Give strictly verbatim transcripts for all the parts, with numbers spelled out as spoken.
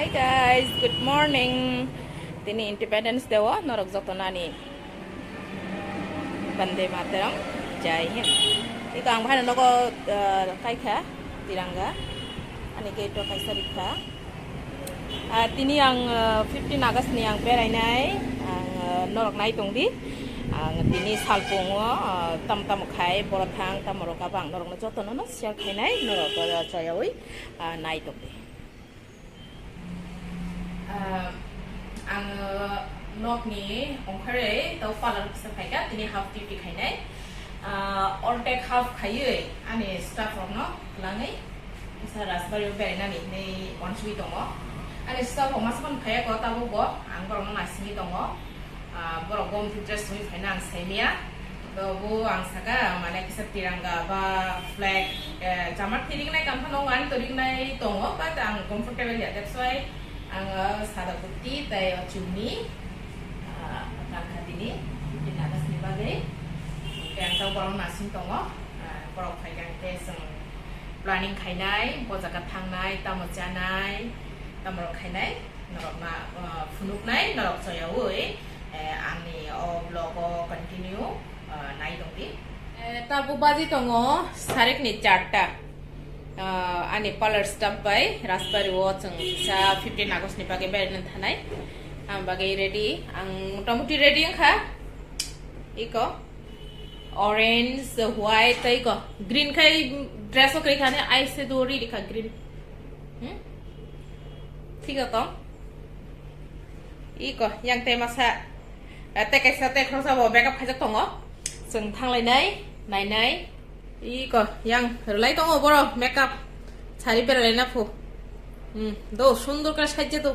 Hey guys, good morning. Tini Independence Day o norok joto nani Bande Mataram, Jai Hind. Iko ang bahai nogo, uh, kaikha tiranga. Ani gate o kaisa rikha. Ah, tini ang, ah, fifteen August ni ang berainai, ang, ah, norok nai tongdi. Ang tini salpungo, ah, tam tam khai, boro thang, tam rok abo ang norokno jotono no share khainai, norok, ah, chayawi, ah, nai tongdi. Ah, ang, ah, nokni ongkhorwi tau parlor kisa phaikha, tini half duty khainai. Ah, ordek half khaiwi ani staff rokno kwlangwi kisa Rajbari o berainani hinwi uansugwi tongo. Ani staff rok masa phano phaiya kho, tabuk bo ang borokno naisingwi tongo. Ah, borok gom dress wngwi phaina ang saimaya. To bo ang saka mane kisa tiranga ba flag, eh, jamar tiringnai kan phano ani toringnai tongo, but ang comfortable ya, that's why ang, ah, sada kurti tei o chumni, ah, gankha tini, tini August ni bagwi. Hwnkhe ang tabuk borokno naising tongo. Ah, borok phaikha hwnkhe chwng planning khainai, bo jaga thangnai, tamo chanai, tamo rok khainai, norok ma, ah, phunuknai, norok choyaui, eh, ani o vlog o continue, ah, nai tongdi. Eh, tabuk baji tongo sarik ni charta. Ah, ani parlor staff bai Rajbari o chwng kisa fifteen August ni bagwi beraina thanai. Ang bagwi ready, ang motamuti ready wngkha. Iko. Orange, white, tei ko green khai dress o kwrwi thani, ai se do ri kha green. Hmm? Thik o tong. Iko, yang tei masa. Eh, tei kaisa tei khoroksa bo makeup khaijak tongo. Chwng thanglainai, nainai. Iko, yang rwlai tongo boro makeup. Sari beralai na phu. Hmm, do sundor khe sajja do.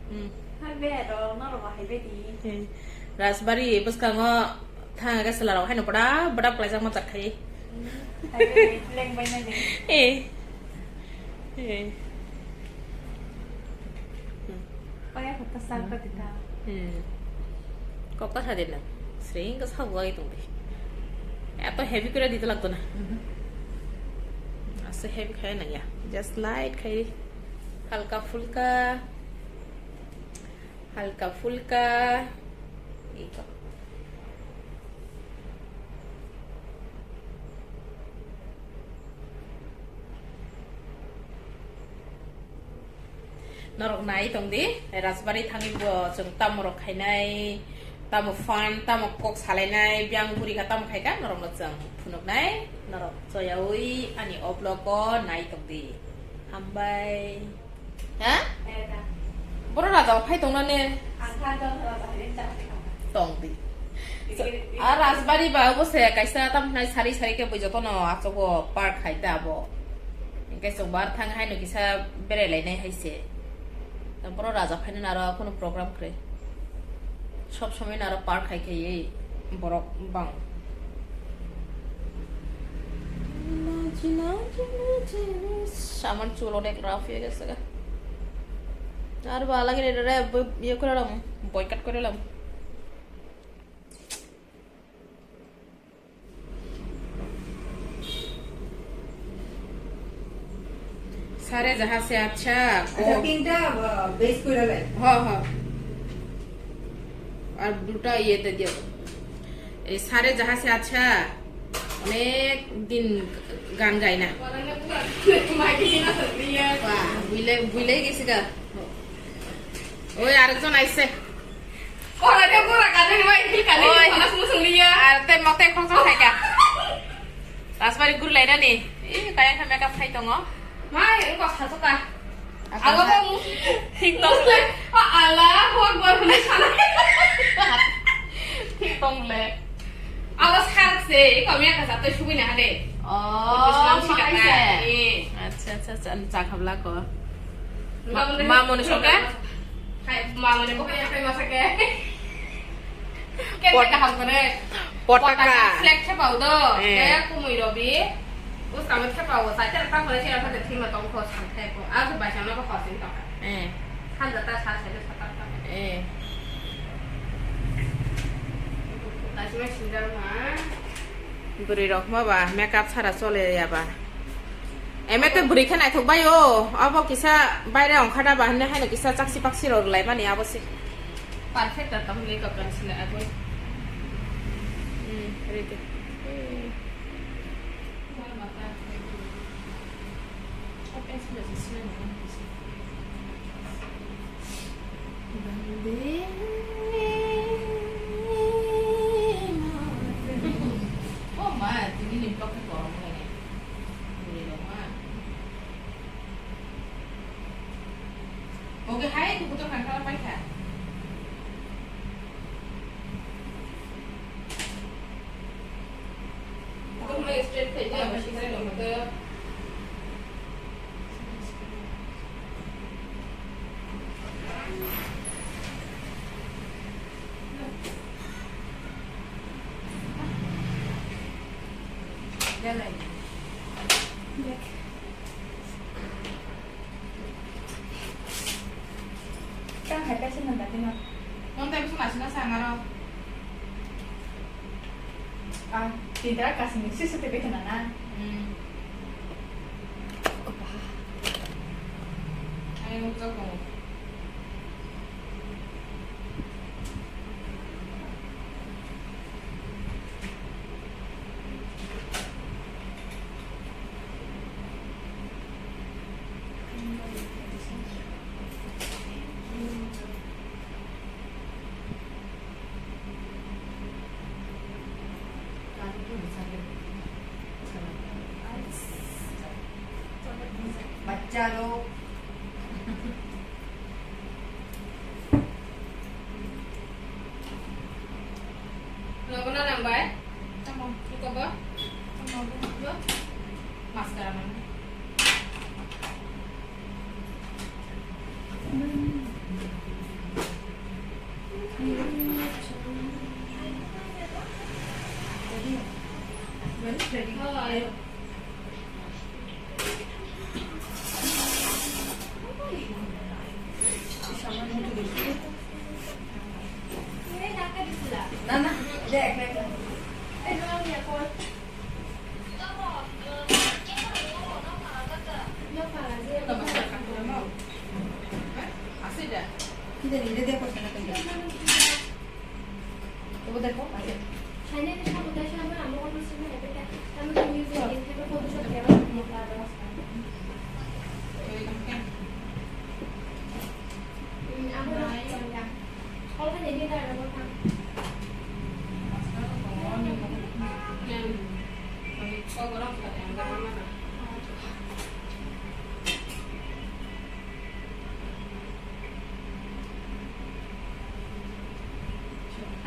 Hmm. Hai be ro, no ro hai be di. Hmm. Rajbari bwskango thang ga sala rok haino bada bada kwlaijak ma chak khai. Hmm. Hai be di, leng bai na de. Eh. Eh. Hmm. Paya kho ta sal ka dita. Hmm. Kok ta sa din na. Sring ka sa wai tong de. Eto heavy kore dita lagto na. Aste heavy khai na ya. Just light khai. Halka fulka. Halka fulka. Ito. Norok nai tong di, Rajbari thangwi bo chwng tamo rok khainai, tamo fun, tamo kok salainai, biyang buri kha tamo khaikha, norokno chwng phunuknai, norok choyaui ani o vlog o nai tong di. Hambai. Ha? Boro raja phai tongna ne? Tong di. A Rajbari ba obo se kaisa tam khnai sari sari khe bui jotono achogo park khai ta abo. Hingke chwng bar thang haino kisa berai lainai hai se. Boro raja phaino aro kunu program kwrwi. Sob somoi no aro park khai khai borok bang. Samar chulo dek rafi gese ga. Ar ba lagi re re ye kore lam, boycott kore lam. সারে জাহাঁ সে আচ্ছা, আচ্ছা, ও। তিনটা, আহ, বেস করে লাই। হ্যাঁ, হ্যাঁ। আর দুটা ইয়েতে দিও। এই সারে জাহাঁ সে আচ্ছা, অনেক দিন গান গাই না। বাহ, বুঝলে, বুঝলেই গেছি গা। ওই আরেকজন আইছে। Ora de pura kade ni mai ki kade ni Oi. Panas musung liya. Ar te mok te khong song khaika. Rajbari gurlai nani. Ih, kaya kha makeup khai tongo. Mai, engko sasoka. Alo ko mu. Thik tong le. Allahu Akbar hwnwi sana. Thik tong le. Alo sak se, ko miya kasa to sugui na hade. Oh, Islam sika ta. Acha, acha, acha, ani chakhabla ko. Mamoni soka? Hai, mamoni ko kaya kai masake. Ken kaham kore. Potaka. Flag se pau do. Eh. Kaya kumui robi. Us kamu se pau, sa te pa kore se apa de thima tong ko sang te ko. Aku baca na ko ko sing tong. Eh. Hanja ta sa sa de sa ta ta. Eh. Bwrwi rok ma ba makeup sara chole ya ba. Eme to bwrwi khe naithok bai o, abo kisa baire ongkha da ba hwnwi haino kisa chaksi paksi rw rwlai mani abo se. Perfect da tamo le kakan sile abo. Hmm, ready. Oh ma, tini ni blog ko. Oke, hai, tu putar kan kalau paisa. Aku mulai straight saja, masih saya nggak betul. Jalan. Kang hai kaisa nang dati no. Nong tai bwswk naising na sa ang aro. Ah, tinta kasing ni sisi tepe kena na. Hmm. Opa. Ayo, nukjak tongo. Bachcha log. Nogo na nang bai? Tamo. Iko ba? Tamo. Yo. Mascara nang. Ready? Ready? Oh, ayo.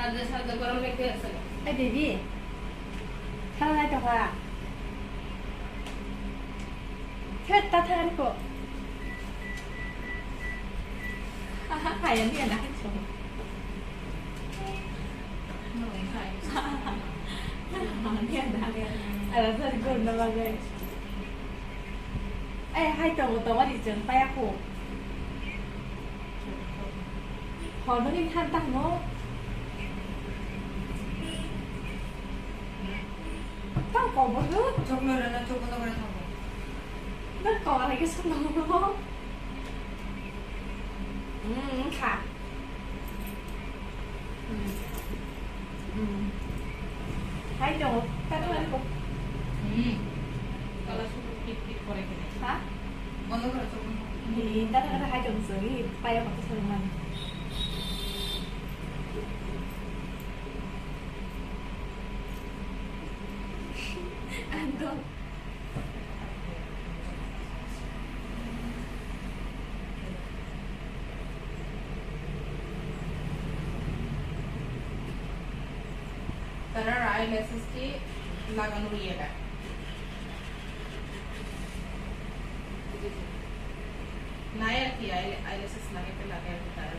Sarda, sarda, gorom bai khe aswk. Ai, baby. Thala nai tokha. Thwt, ta thang ani ko. Hai, ani ana hai so. Ani ana. Ala sa gor na bagai. Ai, hai tongo, tongo ri chwng paya ko. Hor nungni than tang no. Tang ko bo no. Chok no rana, chok no rana tang ko. Nang ko hai ke sung no. Hmm, kha. Hmm. Hmm. Hai tongo, ta tongo ko. Hmm. Kala suku kit kit kore kene. Ha? Bondo kore chok no. Ni, ta tongo hai tongo sori, paya ko sori man. Anto. Tara rai message ti laga nuriya da. Naya ki ai, ai message lage te lage tara.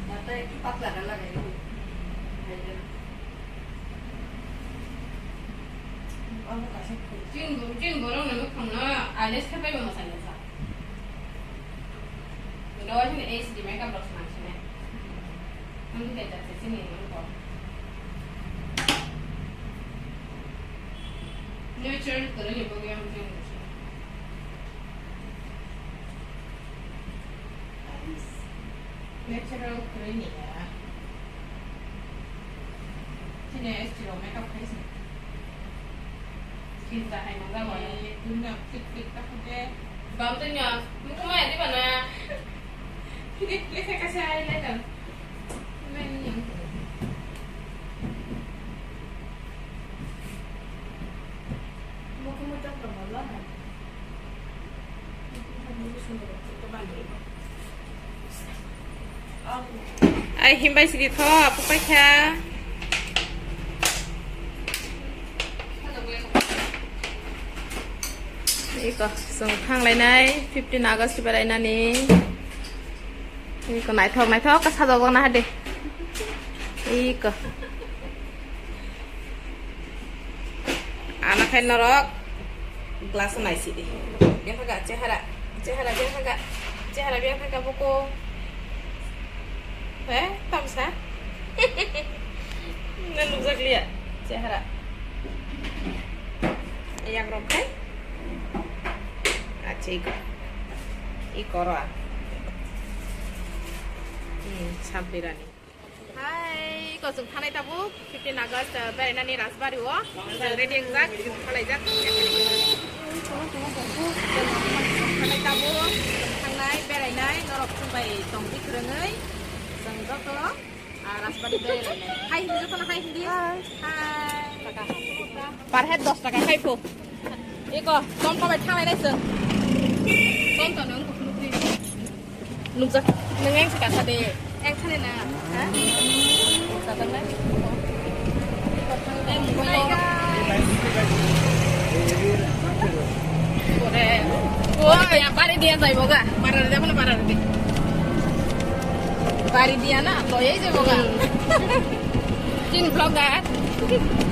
Mata ektu patla ka lage. Chini, chini borok no nukhung no eyelash khe pai bo mwsai nukha. Oro chini H D makeup rok swnam sini. Nang khe jat se chini nang ko. Natural kwrwini bagwi ang jeng rwkha. Natural kwrwini ya. Chini S T rok makeup khaisini. Skin ta hai nang jago. Eh, tuni na fit fit ta khade. Bam tanya, muku maya di mana? Fit fit kasa ai lai dam. Mani yang. Muku muku tak pernah lah. Ai himbai sidi tho, apu paikha. Iko, chwng thanglainai fifteen August berainani. Iko naithok naithok khe sajokjakna hade. Iko. Ano khe norok glass o naisidi. Biyang kha chehara, chehara biyang kha, chehara biyang kha buko. He, tamsa. Nang nukjak liya chehara. Yang rok khai. Acha iko. Iko ro. Hmm, sampirani. Hai, iko chwng thanai tabuk fifteen August, uh, berainani Rajbari o. Chwng ready wngjak, chwng khalaijak. Thanai tabuk, chwng thangnai, berainai, norok chwng bai tongwi kwrwngwi. Chwng joto, ah, Rajbari berainai. Hai hindi, jotono hai hindi. Hai. Hai. Per head dos taka khai pho. Iko, tom tom bai thanglai nai chwng. Tom tom nang nukjak. Nang yang sika sa de. Yang thani na. Ha? Sa tang nai. Ore. Oi, ya, bari dia jai boga. Para de, mana para de. Bari dia na, to ye jai boga. Chin vlogger.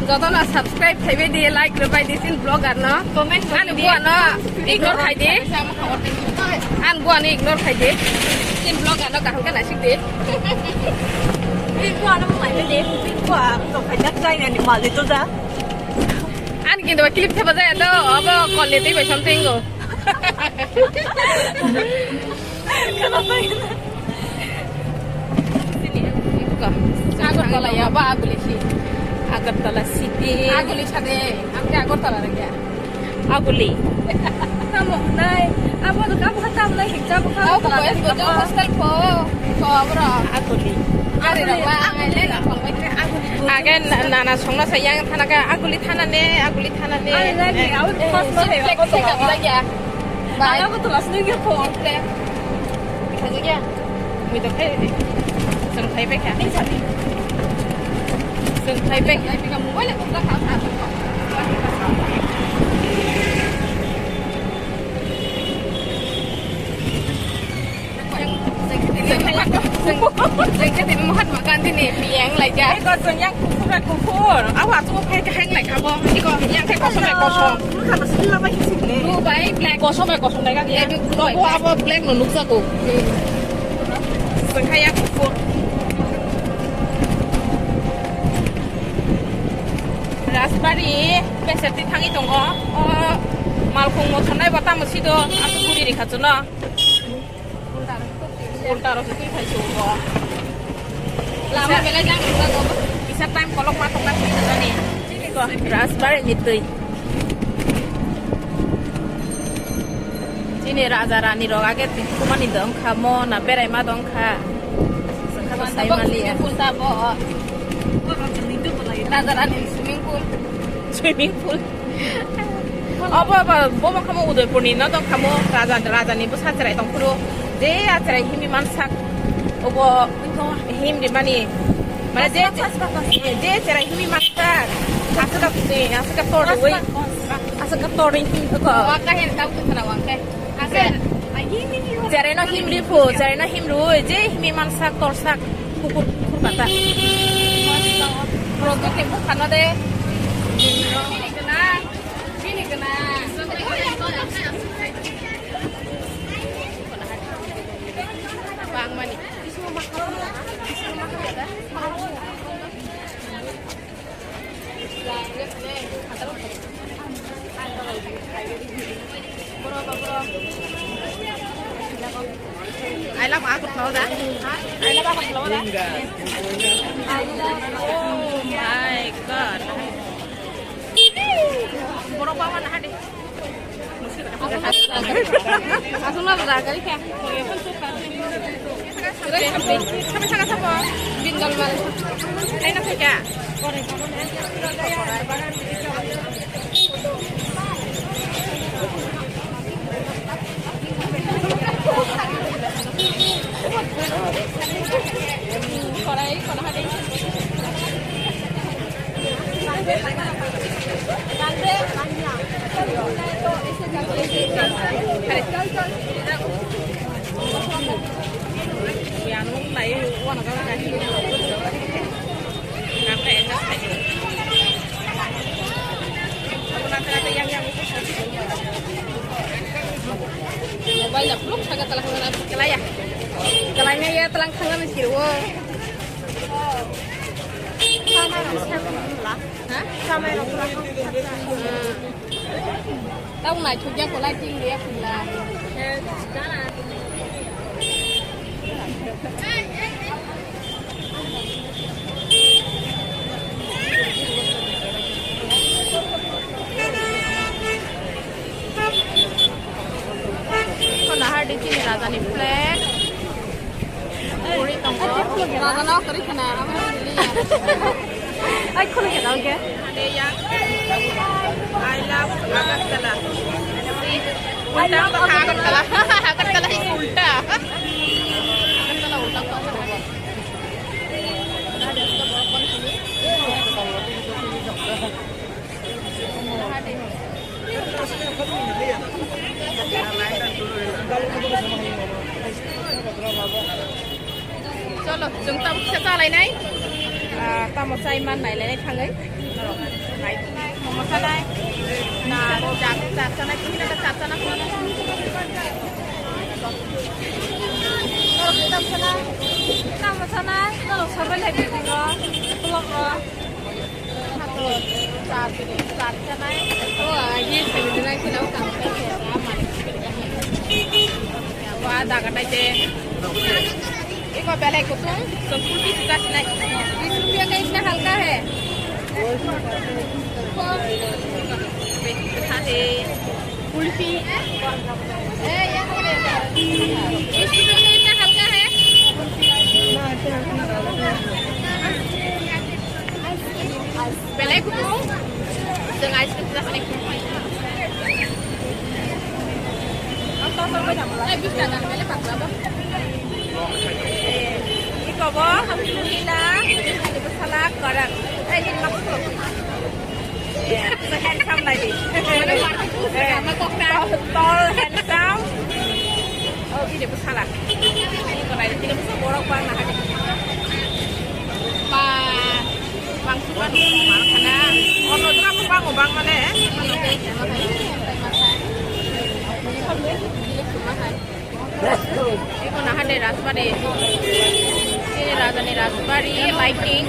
Jotono subscribe khaibai di, like rwbai di, chin vlogger no. Comment ani buano ignore khai di. Ani buano ignore khai di. Chin vlogger no kaham kana sik di. Chin buano mo mai di. Chin bua to khai jak jai ani mal di to da. Ani kintu clip theba jaya to, abo call ni twi bai something go. Agartala ya ba Aguli si. Agartala city. Aguli sade, ang ke Agartala lagi ya. Aguli. Kamu nai, apa tu kamu kata mulai hijab kamu. Aku boys bojo hostel po, po bro. Aguli. Aguli. Aguli. Again, nana songna sayang thana ka Aguli thana ne, Aguli thana ne. Aguli lagi, aku hostel ya. Bye. Ano ko tulas nung yung phone. Khaja kya? Mui to khai de. Sung khai pe kya? Sung khai pe. Khai pe ka mobile ko ka ka ka. Sung khai pe. Sung khai pe. Mahatma Gandhi ni piyang lai ja. Ko sung yang kuku kuku. Awa tu khai ka hang lai ka bo. Iko yang khai ko sung lai ko sung. Dubai black. Kosom hai kosom dai kaki. Dubai. Bo abo black no nukjago. Sengkha ya kufur. Rajbari besepti thangi tongo. O malkhung mothor nai bo tamo sido asu puri rikha chuno. Ulta rok twi phai se ulo. Lama belai jang rok jago. Kisa time kolok ma tongna thwi jani. Ko Rajbari ni twi. Chini raja rani rok age twi kumani dong kha mo na berai ma dong kha. Sengkha to sai ma liya. Swimming pool ta bo. Raja rani swimming pool. Swimming pool. Obo, obo, bo makhamo Udaipur ni no tong khamo, raja, raja ni bwsa chwrai tong phuru. Je a chwrai himwi mansak, obo himri mani, mane je, je chwrai himwi mansak, aswk, aswk tor rwi, aswk tor rwi him ko. Waka hen tau tu khana wangke. Ase. Chwrai no himri phu, chwrai no himri, je himwi mansak, torsak, kukur, kukur kata. Product ni bukhano de. Bini gwnang. Bini gwnang. Bangmani. I love Agartala da. I love Agartala da. Oh my God. Borok baba naha de. Asal lah, gari kaya. Sabi sana sabo. Bindal mal. Aina kaya. Mobile ya, belum saya telah mengenal kelaya. Kelanya ya telah kangen sih, wo. Hah? Sama yang aku. Tao nai thuk ya ko lai ting ya pula. Kono hardi chini rajani flag. Puri tongo. Rajana kari khana, amo liya. Ai, khuluk ya, oke. Ade ya. I love Agartala. Ulta apa Agartala? Agartala itu ulta. Agartala ulta apa? Cholo, chwng tamo kisa chalainai. Ah, tamo chai man nailainai thangwi. Nai, momo sanai. Na, chak, chak sanai, kini na chak sanai. Cholo, tamo sanai. Tamo sanai. Cholo, sabai lai, cholo. Wah, daga tai te. Iko belai kutung, sepuluh piece ka sinai. Bis rupiah ka itna halka hai. Kulfi. Eh, ya, ya. Bis rupiah ka itna halka hai. Belai kutung. Jeng ice cream jaga ni. Ang to sa ba jam la. Ai, bis na dan belai patla ba. Iko bo, ham tu hila, ini ko salak, karak. Ai, ini mak ko. So handsome lagi. Tall, tall, handsome. Oh, ini ko salak. Ini ko lagi, ini ko borok bang na hadi. Ba. Bang suka ni bang kana. Ono jora pun bang bang male. Iko naha de rajbari. Ini raja ni rajbari lighting.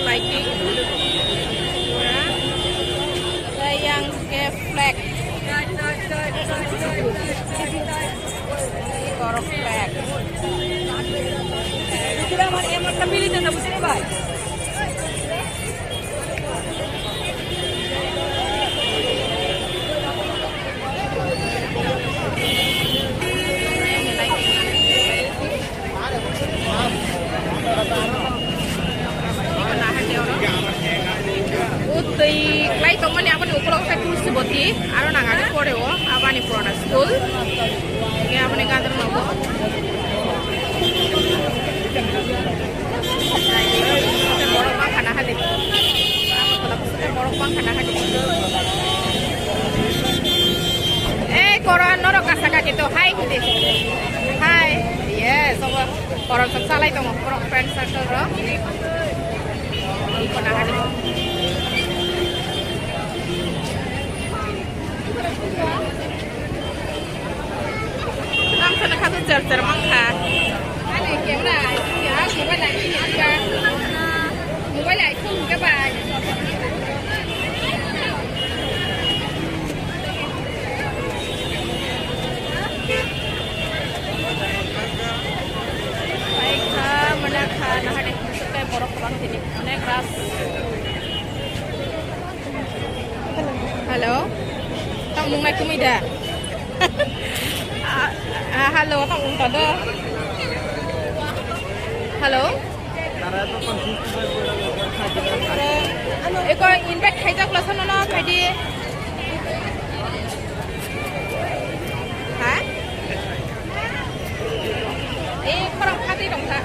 Lighting. Yang ke flag. Korok flag. O twi klai tongmani aboni ukulok khe tulsi boti, aro nang ani pore o abani purana school. Hingke aboni gadar nogo. Borok bangkha na hadi. Borok bangkha na hadi. Ito, hi, hindi. Hi. Yes, obo korom sok salai tongo, korom friend circle ro. Iko na hari. Ang sana kaso jar jar mangkha. Ani camera, ya, mobile ai, ya. Mobile ai, phone ke bai. Paikha, mana kha, nahade, sukai borok kwbang tini, onek ras. Hello, tamo nung nai kumui da? Ah, ah, hello, tamo nung ta do? Hello? Eko invite khaijak lo, sono no phaidi. Ha? Eh, khorang phatwi tongkha.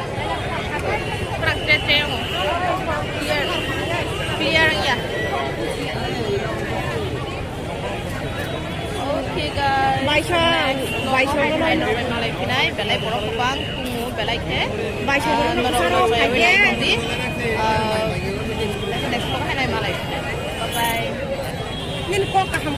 Khorang tre tre wngo. Clear. Clear wngya. Okay, guys. Baisong, next vlog baisong hai no hai no. Norok bai malai phinai, belai borok kwbang tongo, belai khe. Baisong ah, no norok no bai khaye. Bai tongdi. Ah, next vlog hai nai malai phinai. Bye bye. Nini kok kaham.